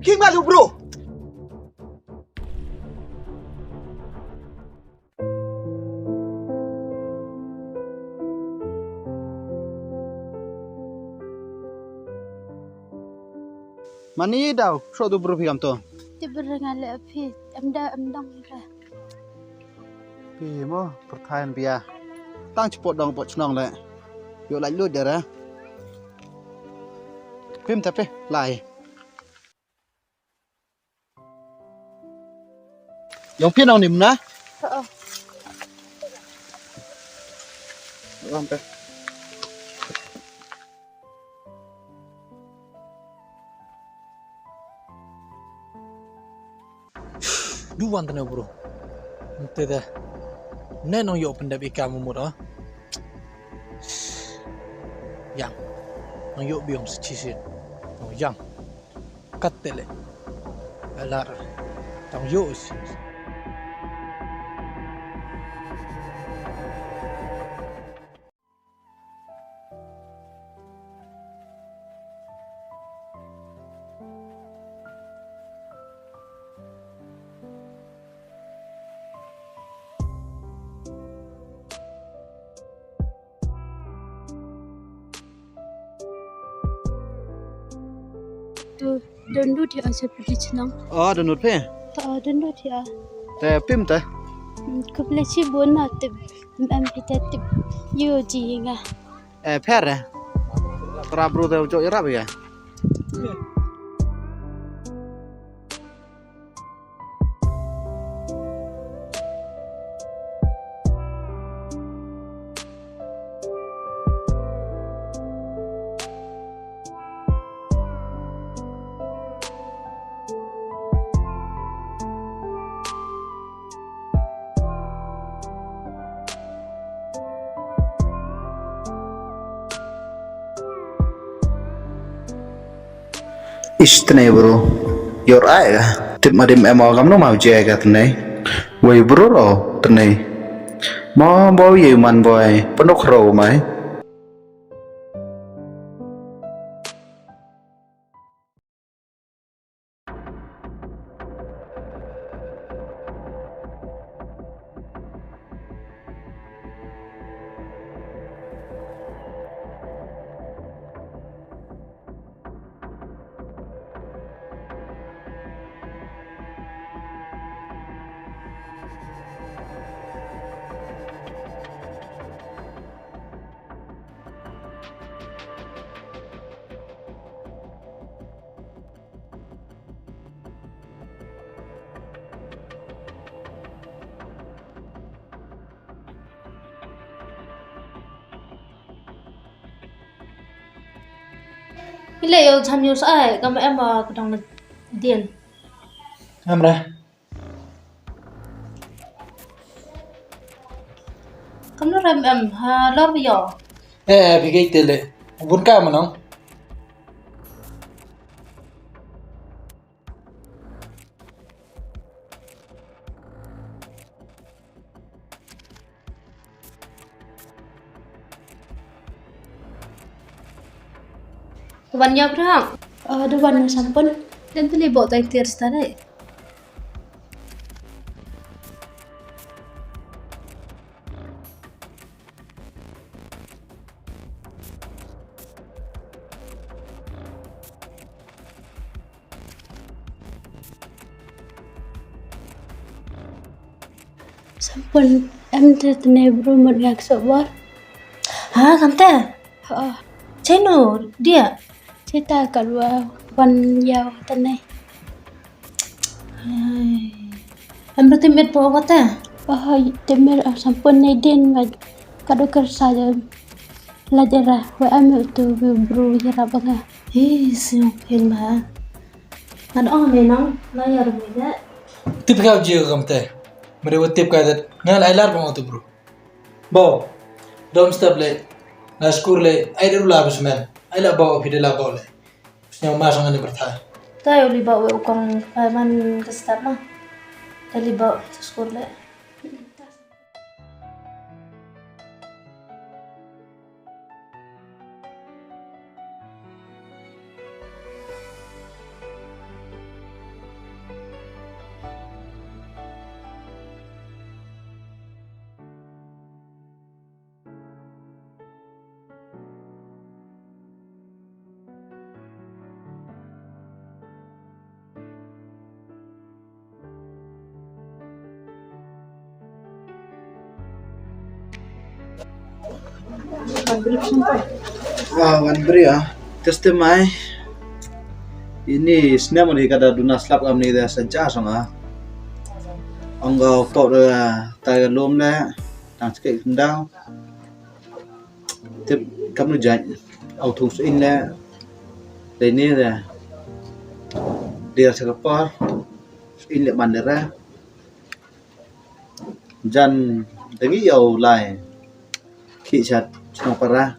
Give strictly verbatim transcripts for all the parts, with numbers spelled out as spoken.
King malu bro. Mani daw, sho du bru phi kam to. Ti bru nga le phi, em da em dang re. Phi mo, perthain bia. Tang chipot dong pot chnong le. Yo lai lut dere. Pim tapi lai. Yong phi nong nim na? Oo. Wan te. Du wan tene bro. Nte da. Ne nong yo pendap ika mumut ah. Yang. Nong yo biong sechisit. Nong yang. Kat tele. Alar. Tang yo si. Tu dondu ti ase piti chnang. Oh, dondu phi? Ta dondu ti a. Te pim te? Kuple chi bon na tip. Em pita tip. Yo ji nga. Eh, pher eh. Tra bru te jo irap ya. Ish tnai bro. Yor ai ga. Tip madim emo kam no mau je ga tnai. Wei bro ro tnai. Mo bo ye man boy. Penok ro mai. Ile yo jam yo sa ai kam em ba kedang dien. Amra. Kamno rem em ha lor yo. Eh, eh, phi kei tele. Bun ka manong. Wan ïa brang. Ah, da wan na sampun. Dan tuli bok tai tiar stare. Sampun em te tene bru mut ngak sobar. Ha, kamte? Ha. Cheno, dia? Chita kalwa wan yau tene. Hai. Em bru tim et po kata? Oh, tim et sampun ne din ma kadu kersa jam. La jara, wa am tu bru jara banga. Hi, siung pin ba. Ngan ong me nang, la yar me da. Tip ka ji kam te. Mere wa tip ka dat. Ngal ai lar bang tu bru. Bo. Dom step le. Na skur le. Ai de la bes men. Ai la bo phi de la bo le. Sñiaw ma sang ni berthai. Ta yo li ba we ukong ai man ke step ma. Ta li ba skur le. Ah, wan bri ah. Test mai. Ini snem ni kada duna slap kam ni da saja song ah. Ong ga to da tai ga lom le. Tang sikit kendang. Tip kam nu jai. Au thung suin le. Dai ni da. Dia sa ka por. Suin le man dera. Jan dagi yau lai. Ki chat chnong para.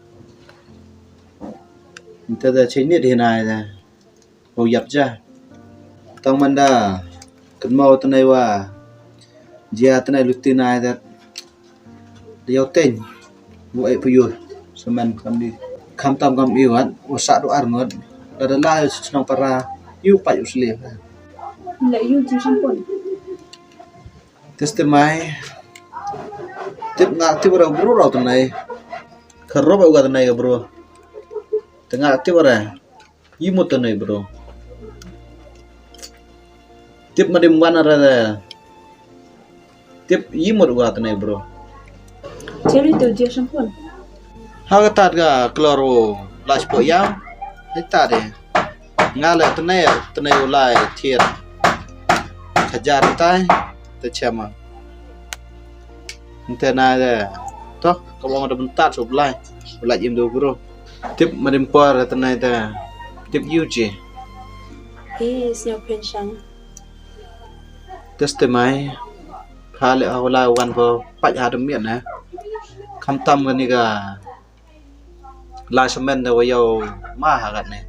Nta da chini di nai da. Ko yap ja. Tang manda. Kan mau tanai wa. Jia tanai luti nai da. Yau teng. Bu ai puyur. Semen kam di. Kam tam kam iwat. Usak do ar ngot. Lada lai chnong para. Yu pai usli. Nda yu ji sampun. Test mai. Tip nga tip ra bro ra tanai. Kharop ga tanai ga bro. Tengah tip ra. Yimut tanai bro. Tip madim wan ra. Tip yimut ga tanai bro. Cheri tu ji sampun. Ha ka tat ga kloro lach po ya. Ni tat de. Nga le tene tene u lai thiet. Khajar tai te chema. Nte na de. Toh ka bang da bentat so blai. Blai im do bro. Tip madim por tene te. Tip yuji. He is your pension. Test mai. Kha le ha u lai wan ko pach ha dum miet na. Kham tam ga ni ga. Lai semen da wa yau ma ha gat ne.